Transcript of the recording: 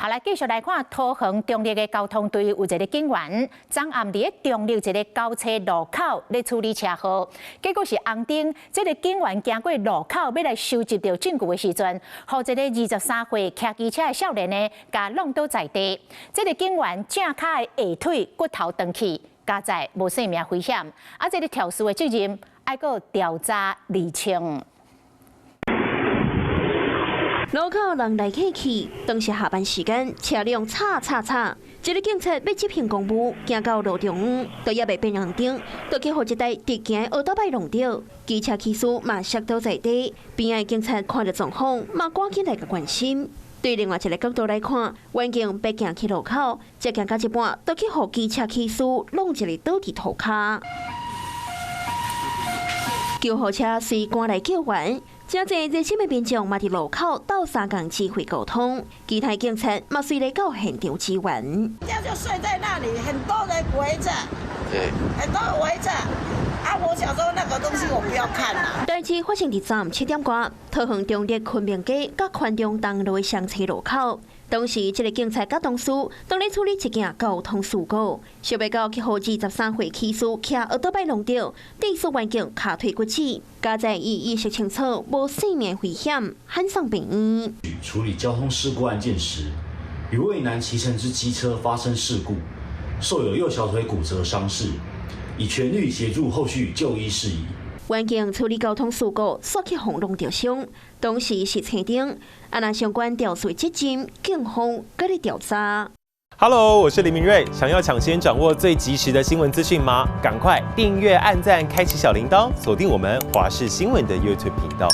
好，來繼續來看桃園中壢的交通隊有一个警員，昨暗佇咧中壢一个交叉路口咧處理車禍，結果是紅燈，這个警員經過路口欲來收集著證據的時陣，予一个23歲騎機車的少年呢，共挵倒在地。這个警員正跤的下腿骨頭斷去，佳哉無性命危險。啊，這个肇事的責任愛閣調查釐清。路口人來客去，當時下班時間，車輛吵吵吵。一个警察欲執行公務，行到路中央，都猶未變紅燈，就去予一台直行的歐兜拜挵著，機車騎士嘛摔倒在地。邊仔警察看著狀況，嘛趕緊來共關心。對另外一个角度來看，員警欲行去路口，才行到一半，就去予機車騎士挵一个倒佇塗跤。救護車隨趕來救援。誠濟熱心的民眾嘛佇路口鬥相共指揮溝通，其他警察嘛隨來到現場支援。人家就睡在那裡，很多人圍著，對，很多人圍著。啊，我想說那個東西我不要看啦。代誌發生佇昨暗7點外，桃園中壢昆明街佮寬中東路的雙叉路口。當時，這个警察佮同事當咧處理一件交通事故，想袂到去予23歲騎士騎歐兜拜挵著，致使員警跤腿骨折，佳哉伊意識清楚，無性命危險，搬送病院。處理交通事故案件時，與位男騎乘之機車發生事故，受有右小腿骨折傷勢，已全力協助後續就醫事宜。員警處理交通事故，煞去予挵著傷。當時是青燈，啊若相關肇事責任，警方閣咧調查。 Hello，我是林明瑞，想要搶先掌握最及時的新聞資訊嗎？趕快訂閱、按讚、開啟小鈴鐺，鎖定我們華視新聞的 YouTube 頻道。